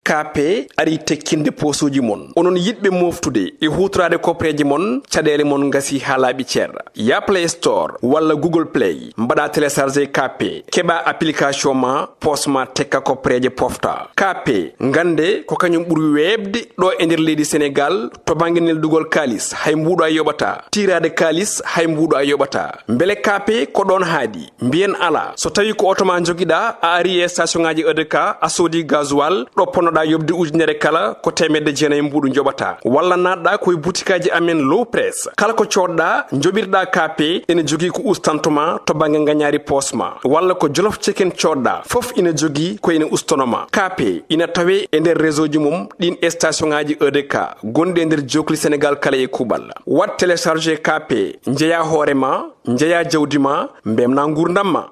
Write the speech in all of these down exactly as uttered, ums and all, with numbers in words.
K P ari tekkinde poosuuji mon. Onon yiɗɓe mooftude e huutoraade koppareeje mon, caɗeele mon ngasi haa laaɓi cer. Ya Play Store walla Google Play, mbaɗa télécharger K P, keɓa application ma, poos ma tekka koppareeje pofta. K P, ngannde ko kañum ɓuri weeɓde ɗo e nder leydi Senegaal to bannge neldugol kaalis, hay mbuuɗo a yoɓataa. Tiiraade kaalis, hay mbuuɗo a yoɓataa. Mbele K P ko ɗoon haaɗi? Mbiyen alaa. So tawii ko oto ma njogiɗaa, a ari e station ŋaaji E D K, a soodi gasoil, ɗo ponnoɗaa yoɓde ujunere kala, ko teemedde jeenayi mbuuɗu njoɓataa. Walla naatɗaa ko e butikaaji amen Low Press. Kala ko coodɗaa, njoɓirɗaa K P, ene jogii ko ustanto ma to bannge ngañaari poos ma. Walla ko Jolof Chicken coodɗaa, fof ina jogii ko ene ustono ma. K P ina tawee e nder réseau ji mum ɗiin e station ŋaaji E D K gonɗi e nder jookli Senegaal kala e kuuɓal. Waɗ télécharger K P, njeyaa hoore ma, njeyaa jawdi ma, mbemnaa nguurndam ma.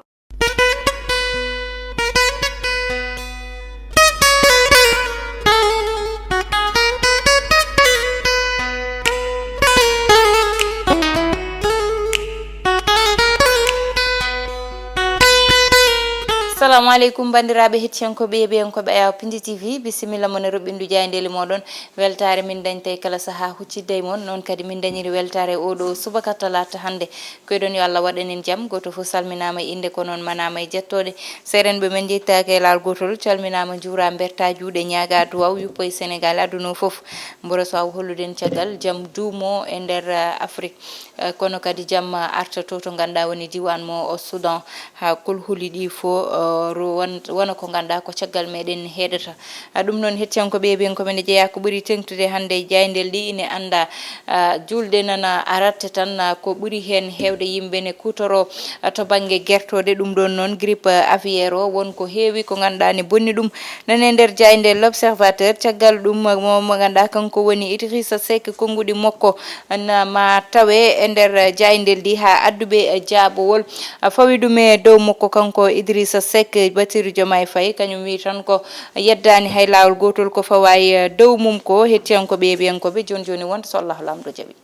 Assalamu aleykum, banndiraaɓe hettiyankooɓe e yeɓiyankooɓe Ayaw Pindi T V. Bisimilla mon e roɓɓindu jaayndeeli mooɗon. Weltaare min dañta e kala sahaa huccidde e mon. Noon kadi min dañiri weltaare e oɗo subaka talaata hannde. Koyɗon yo Allah waɗan en jam. Gooto fof salminaama e innde, ko noon manaama e jettooɗe. Seerenɓe men njettaaki e laawol gootol, calminaama, njuuraa, mbertaa juuɗe, ñaagaa duwaaw, yuppo e Senegaal, aduna o fof. Mboro so aw hollude en caggal jam duumo e nder, eh, Afrik. Eh, kono kadi jam, eh, arta to, to ngannduɗaa woni diiwaan mo o Sudan, haa kulhuli ɗi fof, eh, ro-, won-, wona ko ngannduɗaa ko caggal meɗen heedata. Ah, ɗum noon, hettiyankooɓe e yeɓiyankooɓe, ene jeyaa ko ɓuri teeŋtude hannde e jaayndeeli ɗi, ine anndaa, ah, juulde nana aratte tan, ah, ko ɓuri heen heewde yimɓe ne kuutoroo, ah, to bannge gertooɗe. Ɗum ɗoon noon, grippe, ah, aviaire o, won ko heewi ko ngannduɗaa ne bonni ɗum. Nane nder jaaynde L'Observateur, caggal ɗum, mo, mo ngannduɗaa kanko woni Idrissa Seck, konnguɗi makko na ma tawe e nder jaayndeeli ɗi haa adduɓe jaabowol. A fawi ɗum e dow makko kanko Idrissa Seck, Bassirou Diomaye Faye, kañum wi tan ko yeddaani hay laawol gootol ko fawaay dow mum ko. Hettiyankooɓe e yeɓiyankooɓe, jooni jooni wonta so Allahu Laamɗo jaɓi.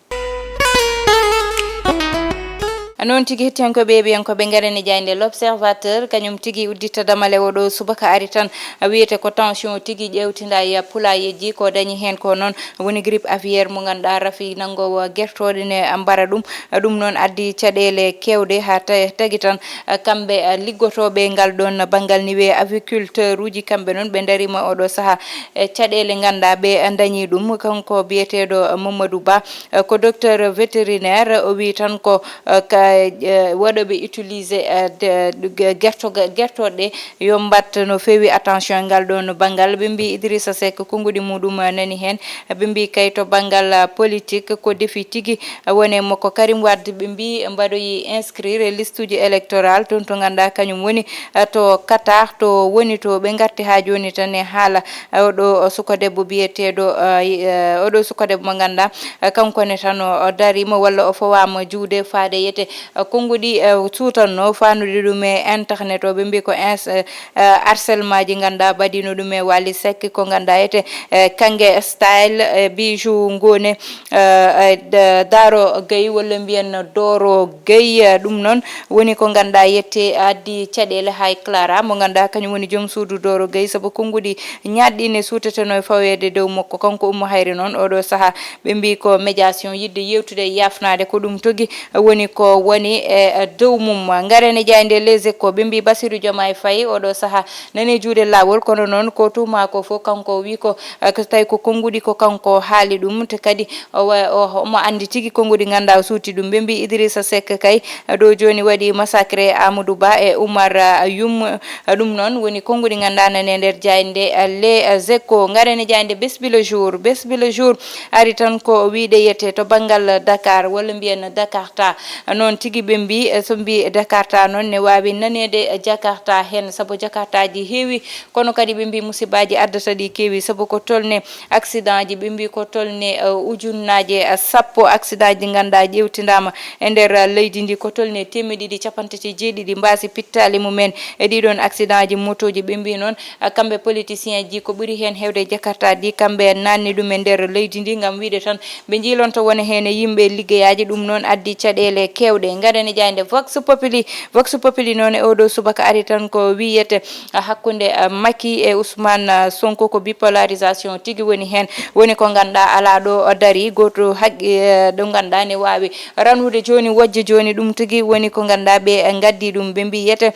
Noon tigi, hettiyankooɓe e yeɓiyankooɓe, ngaren e jaaynde L'Observateur, kañum tigi udditta damale oɗo subaka ari tan. Wiyete ko tension tigi ƴeewtinda e pulayeeji, ko dañi heen ko noon woni grippe aviaire mo ngannduɗaa rafi nanngoowo gertooɗe ne mbara ɗum. Ɗum noon addi caɗeele keewɗe haa ta-, tagi tan, kamɓe liggotooɓe ngal ɗoon banngal, ni wiyee aviculteur uji, kamɓe noon ɓe ndariima oɗo sahaa e caɗeele ngannduɗaa ɓe dañi ɗum. Kanko biyeteeɗo Mamadou Ba, eh, ko docteur vétérinaire, o wi tan ko, eh, ka, eh, waɗooɓe utiliser, eh, de, de, gertoga-, gertoɗe yo mbaɗ no feewi attention e ngal ɗoon banngal. Ɓe mbi Idrissa Seck konnguɗi muɗum, eh, nani heen. Ɓe mbi kay to banngal, eh, politique ko defi tigi, eh, woni mo ko Karim Wade ɓe mbi mbaɗoyi inscrire e liste uji électorale toon to ngannduɗaa kañum woni, eh, to Qatar to woni to ɓe ngarti haa jooni tan e haala. Eh, oɗo suka debbo biyeteeɗo, eh, eh, oɗo suka debbo mo ngannduɗaa, eh, kanko ne tan o, o dariima walla o fawaama juuɗe faade yete, eh, konnguɗi, eh, suutanno faandude ɗum e internet o. Ɓe mbi ko ins-, eh, eh, harcèlement ji ngannduɗaa mbaɗiino ɗum e Wally Seck ko ngannduɗaa yete, eh, Kange Style, eh, Bijou Ngoné, eh, eh, d-, Daro Gueye walla mbiyen Doro Gueye, eh, ɗum noon woni ko ngannduɗaa yette addi caɗeele hay Clara, mo ngannduɗaa kañum woni joom suudu Doro Gueye, sabu konnguɗi ñaaɗɗi ne suuteteno e faweede dow makko. Kanko Oumou Hayri noon, oɗo sahaa ɓe mbi ko médiation, yiɗde yewtude e yaafnaade, ko ɗum togi woni ko woni e dow mum. Ngaren e jaaynde Les Échos, ɓe mbi Bassirou Diomaye Faye oɗo sahaa nani juuɗe laawol, kono noon ko tuuma ko fof kanko wi ko, eh, ko tawi ko konnguɗi ko kanko haali ɗum, te kadi o wa-, o, omo anndi tigi konnguɗi ngannduɗaa o suuti ɗum. Ɓe mbi Idrissa Seck kay, eh, ɗo jooni waɗi massacre Amadou Ba e Oumar, eh, Youm. Eh, ɗum noon woni konnguɗi ngannduɗaa nani e nder jaaynde, eh, Les Échos. Ngaren e jaaynde Bessbi Le Jour. Bessbi Le Jour ari tan ko wiyde yete to banngal Dakar walla mbiyen Dakarta. Noon tigi ɓe mbi, eh, so mbi Dakarta noon ne waawi naneede Jakarta heen, sabu Jakartaaji heewi. Kono kadi ɓe mbi musibaaji addata ɗi keewi, sabu ko tolne accident ji, ɓe mbi ko tolne, eh, ujunnaaje, eh, sappo accident ji ngannduɗaa ƴeewtindaama e nder, eh, leydi ndi, ko tolne teemedde ɗiɗi cappanɗe tati e jeeɗiɗi mbaasi pittaali mumen e ɗiɗon accident ji motooji. Ɓe mbi noon, eh, kamɓe politicien ji ko ɓuri heen heewde Jakarta ɗi, kamɓe naatni ɗum e nder leydi ndi ngam wiyde tan ɓe njiilonto wona heen e yimɓe liggeyaaji. Ɗum noon addi caɗeele keewɗe. Ɗe ngaɗen e jaaynde Vox Populi. Vox Populi noon e oɗo subaka ari tan ko wiyete, ah, hakkunde, ah, Macky e Ousmane, ah, Sonko, ko bipolarisation tigi woni heen. Woni ko ngannduɗaa alaa ɗo dari, gooto haqqi, eh, ɗo ngannduɗaa ne waawi ranude jooni, wojja jooni, ɗum tigi woni ko ngannduɗaa ɓe ngaddi ɗum. Ɓe mbiyete,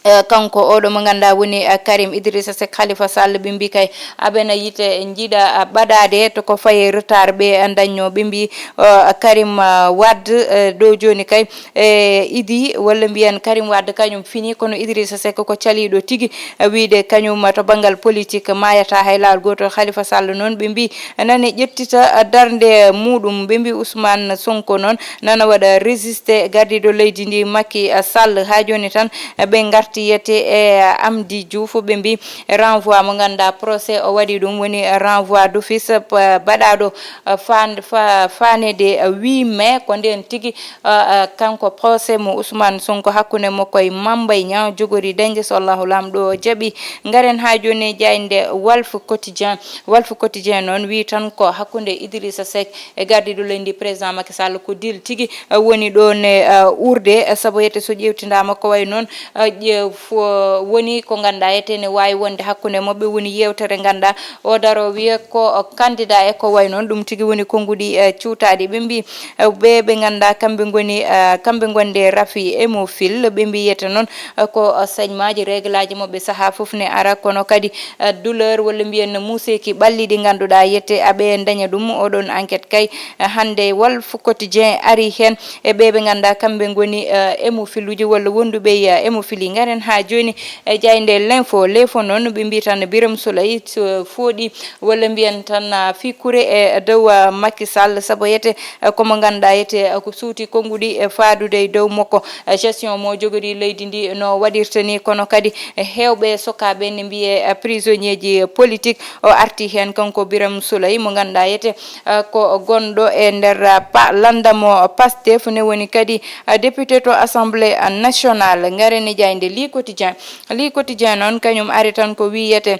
eh, kanko oɗo mo ngannduɗaa woni, eh, Karim Idrissa Seck, Khalifa Sall, ɓe mbi kay aɓena yiite njiɗa, eh, ɓadaade to ko faye retard ɓe, eh, dañno. Ɓe mbi, eh, Karim, eh, Wade, eh, ɗo jooni kay, eh, idi, walla mbiyen Karim Wade kañum fini, kono Idrissa Seck ko caliiɗo tigi, eh, wiide kañum to banngal politique maayata hay laawol gootol. Khalifa Sall noon ɓe mbi nane ƴettita, eh, darnde muɗum. Ɓe mbi Ousmane Sonko noon nana waɗa résisté gardiiɗo leydi ndi Macky, eh, Sall. Haa jooni tan, eh, ɓe ngarti yete e, eh, Amdi Diouf, ɓe mbi renvoi mo ngannduɗaa procès o waɗi ɗum woni renvoi d'office, eh, baɗaaɗo, eh, fan-, fa-, faanede, eh, huit mai. Ko ndeen tigi, eh, eh, kanko procès mo Ousmane Sonko hakkunde makko e Mame Mbaye Niang jogori dañde so Allahu Laamɗo o jaɓi. Ngaren haa jooni e jaaynde Walf Quotidien. Walf Quotidien noon wi tan ko hakkunde Idrissa Seck e gardiiɗo leydi ndi, président Macky Sall, ko deal tigi, eh, woni ɗoon e, eh, uurde, eh, sabu yete so ƴeewtindaama ko wayi noon, eh, ƴe-, fo-, woni ko ngannduɗaa yete ne waawi wonde hakkunde maɓɓe, woni yeewtere ngannduɗaa o daro wiya ko, eh, candidat e ko wayi noon. Ɗum tigi woni konnguɗi, eh, cuutaaɗi. Ɓe mbi, eh, ɓe ɓe ngannduɗaa kamɓe ngoni, eh, kamɓe ngonde rafi hémophile, ɓe mbiyete noon, eh, ko, eh, sañmaaji, réglage maɓɓe sahaa fof ne ara, kono kadi, eh, douleur walla mbiyen no muuseeki ɓalli ɗi ngannduɗaa yette aɓe daña ɗum. Oɗon enquête kay, eh, hannde Walf Quotidien ari heen e ɓe ɓe ngannduɗaa kamɓe ngoni, eh, hémophiluji walla wonduɓe e, eh, hémophilie. Ngaren haa jooni e jaaynde L'Info. L'Info noon ɓe mbi tan Birame Souleye so fooɗi walla mbiyen tan, ah, fii kure e dow, ah, Macky Sall, sabu yete, eh, ko mo ngannduɗaa yete, eh, ko suuti konnguɗi e faadude e dow makko, eh, gestion mo jogori leydi ndi no waɗirta ni, kono kadi, eh, heewɓe sokaaɓe ne mbiye, eh, prisonnier ji politique. O arti heen kanko Birame Souleye mo ngannduɗaa yete, eh, ko gonɗo e nder, ah, pa-, lannda mo Pastef, ne woni kadi, ah, député to Assemblée, ah, nationale. Ngaren e jaaynde Le Quotidien. Le Quotidien noon kañum ari tan ko wiyete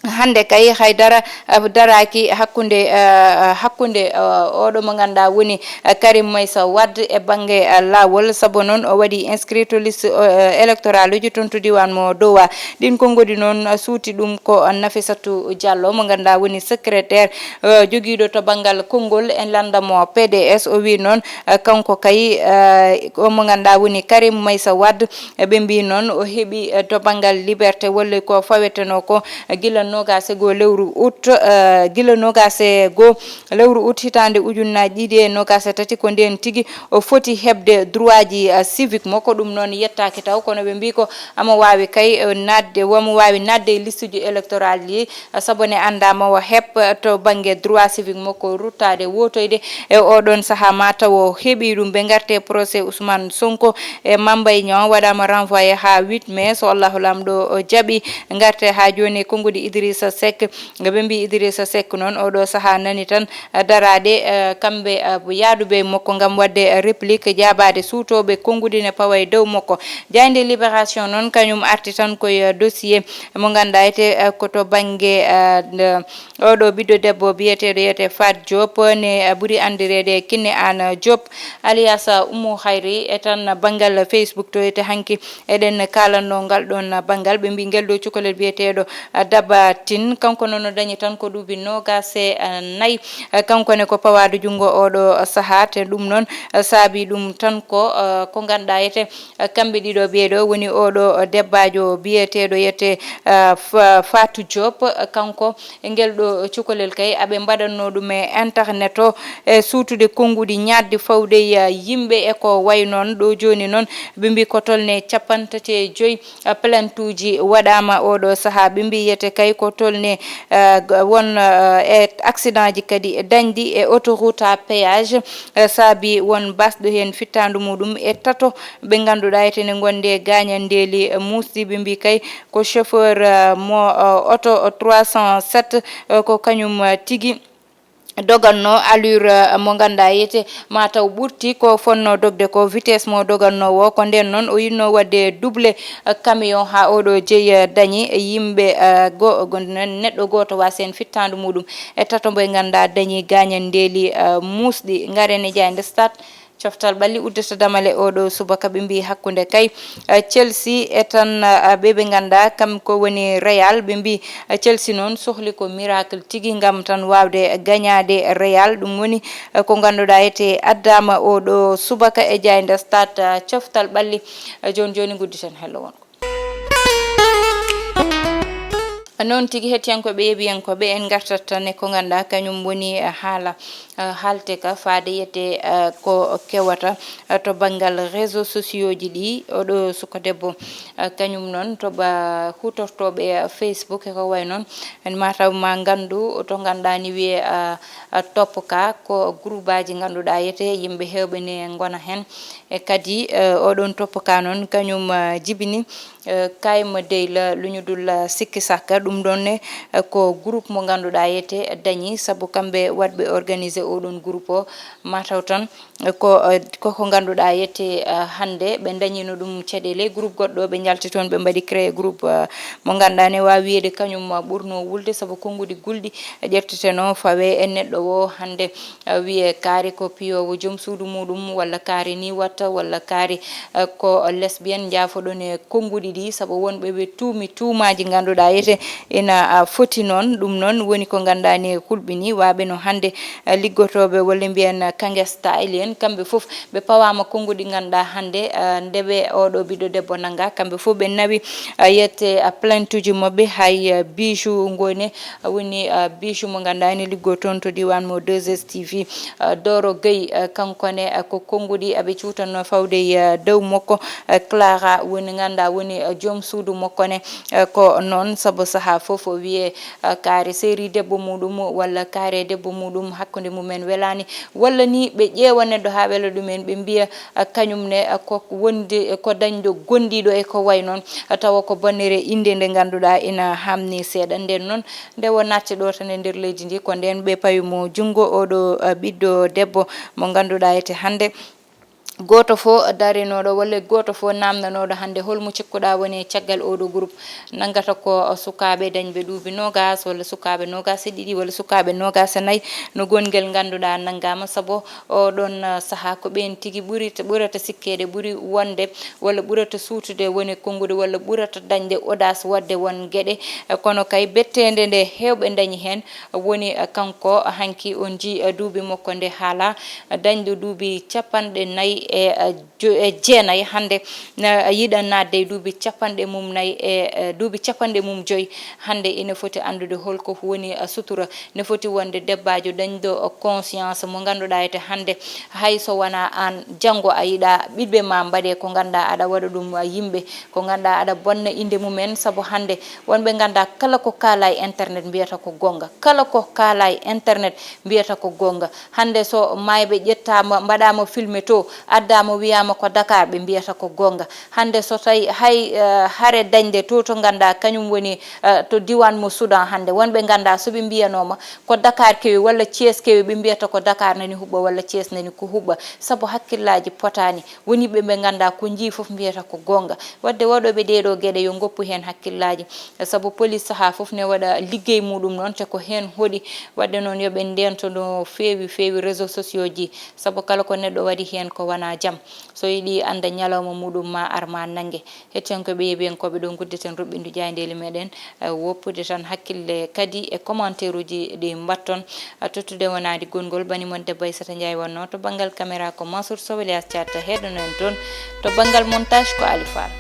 hannde kay haydara, eh, daraaki hakkunde, eh, hakkunde, eh, oɗo mo ngannduɗaa woni, eh, Karim Meïssa Wade e bannge, eh, laawol, sabu noon o waɗi inscrit to liste, eh, électorale uji toon to diiwaan mo Dowa. Ɗiin konnguɗi noon, eh, suuti ɗum ko Nafissatou Diallo mo ngannduɗaa woni secrétaire, eh, jogiiɗo to banngal konngol e lannda mo P D S. O wi noon, eh, kanko kay, eh, ko mo ngannduɗaa woni Karim Meïssa Wade, eh, ɓe mbi noon o heɓi, eh, to banngal liberté walla ko fawetenoo ko, eh, gila noogaas e goo lewru août, eh, gila noogaas e goo lewru août hitaande ujunnaaji ɗiɗi e noogaas e tati, ko ndeen tigi o foti heɓde droitji, eh, civique mo. Ko ɗum noon yettaaki taw, kono ɓe mbi ko amo waawi kay, eh, naatde, wamo waawi naatde e listuji électoral ɗi, eh, sabu ne anndaama o heɓ, eh, to bannge droit civique mo ko ruttaade wootoyde e oɗon sahaa ma taw o heɓi ɗum. Ɓe ngarte procès Ousmane Sonko e Mame Mbaye Niang waɗaama renvoyé haa huit mai, so Allahu Laamɗo o jaɓi. Ngarte haa jooni e konnguɗi Idrissa Seck. Ɓe mbi Idrissa Seck noon oɗo sahaa nani tan, eh, daraade, eh, kamɓe, eh, yaaduɓe e makko ngam waɗde, eh, réplique, jaabaade suutooɓe konnguɗi ne pawa e dow makko. Jaaynde Libération noon kañum arti tan koye, eh, dossier mo ngannduɗaa ete, eh, ko to bannge, eh, nde oɗo ɓiɗɗo debbo biyeteeɗo wiyetee Fat Diop, ne, eh, ɓuri anndireede Kinne Aan Diop, alias, eh, Oumou Khayri, e tan banngal Facebook to wiyetee hanki eɗen kaalanno ngal ɗoon banngal. Ɓe mbi ngel ɗo cukalel biyeteeɗo, eh, Daba Tine, kanko noon o dañi tan ko duuɓi noogaas e, eh, nayi. Eh, kanko ne ko pawaado junngo oɗo sahaa, te ɗum noon, eh, saabi ɗum tan ko, eh, ko ngannduɗaa ete, eh, kamɓe ɗiɗo ɓee ɗo woni oɗo debbaajo biyeteeɗo wiyetee, eh, Fa-, Fatou Diop, eh, kanko e ngel ɗo cukalel kay, aɓe mbaɗatno ɗum e internet o, e suutude konnguɗi ñaatdi fawde e yimɓe e ko wayi noon. Ɗo jooni noon, ɓe mbi ko tolne capanɗe tati e joy, eh, plainte uji waɗaama oɗo sahaa. Ɓe mbi yete kay ko tolne, eh, g-, won, eh, e accident ji kadi dañɗi e autoroute à péage, eh, saabi won basɗo heen fittaandu muɗum e tato ɓe ngannduɗaa ete ne ngondi e gaañanndeeli, eh, muusɗi. Ɓe mbi kay ko chauffeur, eh, mo, eh, oto trois cent sept, eh, ko kañum, eh, tigi doganno allure, eh, mo ngannduɗaa yete ma taw ɓurti ko fonno dogde ko, vitesse mo doganno o. Ko ndeen noon o yinno waɗde double, eh, camion haa oɗo jeyi, eh, dañi yimɓe, eh, go-, go-, neɗɗo gooto waas heen fittaandu muɗum e tato mbo e ngannduɗaa dañi gaañanndeeli, eh, muusɗi. Ngaren e jaaynde Stade. Coftal ɓalli uddata damale oɗo subaka, ɓe mbi hakkunde kay, eh, Chelsea e tan, eh, ɓe ɓe ngannda kam ko woni Real. Ɓe mbi, eh, Chelsea noon sohli ko miracle tigi ngam tan waawde gañaade Real. Ɗum woni, eh, ko ngannduɗaa ete addama oɗo subaka e jaaynde Stade, eh, coftal ɓalli. Eh, jooni jooni ngudditen hello wonko. Noon tigi, hettiyankooɓe, yeeɓiyankooɓe, en ngartat tan e ko ngannduɗaa kañum woni, eh, haala, eh, haalte ka faade yete, eh, ko kewata, eh, to banngal réseaux sociaux ji ɗi. Oɗo suka debbo, eh, kañum noon to ba huutortooɓe, eh, Facebook e ko way noon, en mataw ma nganndu to ngannduɗaa ni wiyee, eh, eh, topp ka ko groupe aji ngannduɗaa yete yimɓe heewɓe ne ngona heen. E kadi, eh, oɗon topp ka noon kañum, eh, jibini, eh, kayma dey la luñudul, eh, sikki sakka. Ɗum ɗoon ne, eh, ko groupe mo ngannduɗaa yete dañi, sabu kamɓe waɗɓe organisé oɗon groupe o, mataw tan, eh, ko, eh, koko ngannduɗaa yete, eh, hannde ɓe dañino ɗum caɗeele. Groupe goɗɗo ɓe njalti toon, ɓe mbaɗi créé groupe, eh, mo ngannduɗaa ne waawi wiyeede kañum, eh, ɓurno wulde, sabu konnguɗi gulɗi ƴettiteno fawe e neɗɗo o hannde, eh, wiye kaari ko piyoowo joom suudu muɗum, walla kaari ni watta, walla kaari, eh, ko lesbienne, njaafoɗon e konnguɗi ɗi, sabu wonɓe ɓe tuumi tuumaaji ngannduɗaa yete ina, ah, foti noon. Ɗum noon woni ko ngannduɗaa ne hulɓini waaɓe no hannde, eh, liggotooɓe walla mbiyen, eh, kangestayli en, kamɓe fof ɓe pawaama konnguɗi ngannduɗaa hannde, eh, nde ɓe oɗo ɓiɗɗo debbo nannga, kamɓe fof ɓe nawi, eh, yette, eh, plaintuji maɓɓe, hay, eh, Bijou ngoni woni, ah, Bijou mo ngannduɗaa ene liggoo toon to diiwaan mo deux S T V. Ah, Doro Gueye, ah, kanko ne, ah, ko konnguɗi aɓe cuutanno fawde e, ah, dow makko. Ah, Clara woni ngannduɗaa woni, ah, joom suudu makko ne, ah, ko noon, sabu sahaa fof o wiyee, ah, kaari seeri debbo muɗum walla kaari debbo muɗum hakkunde mumen welaani, walla ni ɓe ƴeewa neɗɗo haa wela ɗumen, ɓe mbiya, ah, kañum ne, ah, ko wonde, ko dañɗo gondiiɗo e ko way noon, ah, tawa ko bonnere innde nde ngannduɗaa ina haamni seeɗa. Nden noon, nde o naatti ɗo tan e nder leydi ndi, ko ndeen ɓe pawi mo junngo oɗo, ah, ɓiɗɗo debbo mo ngannduɗaa ete hannde gooto fof darinooɗo walla gooto fof naamnanooɗo hannde holmo cikkuɗaa woni e caggal oɗo groupe. Nanngata ko sukaaɓe dañɓe duuɓi noogas walla sukaaɓe noogas e ɗiɗi walla sukaaɓe noogas e nayi no gonngel ngannduɗaa nanngaama, sabu oɗon, ah, sahaa ko ɓeen tigi ɓuri, ɓurata sikkeede, ɓuri wonde walla ɓurata suutude woni konnguɗi walla ɓurata dañde audace waɗde won geɗe. Eh, kono kay betteende nde heewɓe dañi heen woni, eh, kanko hanki on njii, eh, duuɓi makko nde haala, eh, dañɗo duuɓi capanɗe nayi e, eh, jo-, e jeenayi hannde na yiɗa naatde e duuɓi capanɗe mum nayi e, eh, duuɓi capanɗe mum joyi. Hannde ina foti anndude holko woni, eh, sutura. Ne foti wonde debbaajo dañɗo conscience mo ngannduɗaa ete hannde, hay so wonaa aan, janngo a yiɗa ɓiɓɓe ma mbaɗe ko ngannduɗaa aɗa waɗa ɗum yimɓe, ko ngannduɗaa aɗa bonna innde mumen, sabu hannde wonɓe ngannduɗaa kala ko kaala e internet mbiyata ko goonga, kala ko kaala e internet mbiyata ko goonga. Hannde so maayɓe ƴettaama, mbaɗaama filmé to, addaama, wiyaama ko Dakar, ɓe mbiyata ko goonga. Hannde so tawi hay, eh, hare dañde to, to ngannduɗaa kañum woni, eh, to diiwaan mo Soudan hannde, wonɓe ngannduɗaa so ɓe mbiyanooma ko Dakar kewi walla Thiès kewi, ɓe mbiyata ko Dakar nani huɓɓa walla Thiès nani ko huɓɓa, sabu hakkillaaji potaani. Woni ɓe ɓe ngannduɗaa ko njii fof mbiyata ko goonga. Waɗde waɗooɓe ɗee ɗoo geɗe yo ngoppu heen hakkillaaji, sabu police sahaa fof ne waɗa liggey muɗum noon, te ko heen hoɗi. Waɗde noon yo ɓe ndeento no feewi feewi réseaux sociaux ji, sabu kala ko neɗɗo waɗi heen ko wonaa jam. So yiɗi annda ñalawma muɗum ma ar ma nannge. Hettiyankooɓe, yeeɓiyankooɓe, ɗo ngudditen ruɓɓindu jaayndeeli meɗen, eh, woppude tan hakkille kadi e commentaire uji ɗi mbatton. Eh, tottude wonaade gonngol bani mon debbo Aissata Ndiaye wonno, to banngal caméra ko Mansour Sow, Elias Thiat heɗono en toon, to banngal montage ko Ali Fall.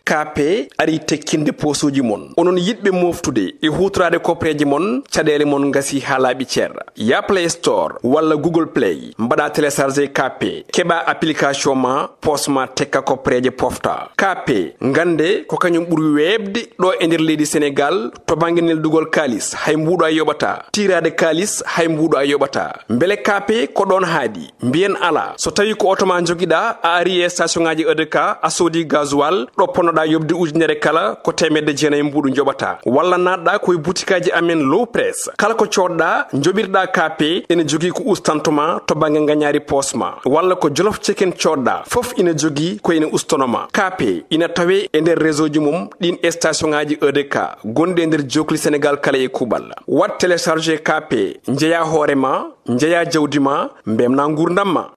K P ari tekkinde poosuuji mon. Onon yiɗɓe moftude e huutoraade koppareeje mon, caɗeele mon ngasi haa laaɓi cer. Ya Play Store walla Google Play, mbaɗa télécharger K P, keɓa application ma, poos ma tekka koppareeje pofta. K P, ngannde ko kañum ɓuri weeɓde ɗo e nder leydi Senegaal to bannge neldugol kaalis, hay mbuuɗo a yoɓata. Tiiraade kaalis, hay mbuuɗo a yoɓata. Mbele K P ko ɗoon haaɗi? Mbiyen alaa. So tawii ko oto ma njogiɗaa, a ari e station ŋaaji E D K, a soodi gasoil, ɗo ponnoɗaa yoɓde ujunere Ere kala ko teemedde jeenayi mbuuɗu njoɓata. Walla naatɗa ko e butikaaji amen Low Press. Kala ko coodɗa, njoɓirɗa K P, ene jogii ko ustantoma to bannge ngañaari poos ma. Walla ko Jolof Chicken coodɗa, fof ina jogii ko ene ustonoma. K P ina tawe e nder réseau ji mum ɗin station ŋaaji E D K gonɗi e nder jookli Sénégal kala e kuuɓal. Waɗ télécharger K P, njeya hoore ma, njeya jawdi ma, mbemna nguurndam ma.